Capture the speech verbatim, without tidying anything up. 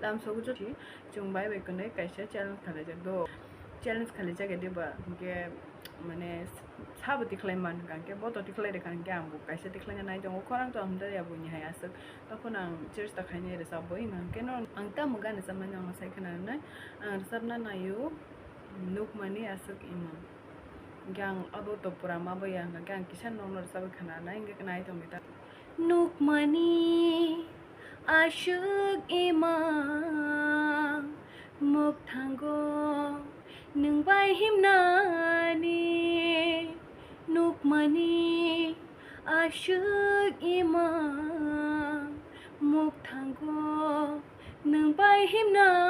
Lamsogo jodi chwng bai bai kwnwi kaisa challenge khalaijak do. Challenge khalaijak ya diba, hinkhe mane sabo tikhlai man hwnkha, hinkhe bo to tikhlai rwkha, hinkhe ang bo kaisa tikhlaina nai tongo, khorang to hamjak ya buini hai aswk. Tokhono ang chesta khainai rwchapwi, hinkhe no ang tamo gana chapmani ang sai khna rwnai. Ang rwchapna naio Nukmani Aswk Imang. Hinkhe ang abo to pura ma bai ya, hinkhe ang kisa nokno rwchapwi khna rwnai, hinkhe nai tongdi ta. Nukmani aswk imang mukthango nwng bai himnani. Nukmani aswk imang mukthango nwng bai himna.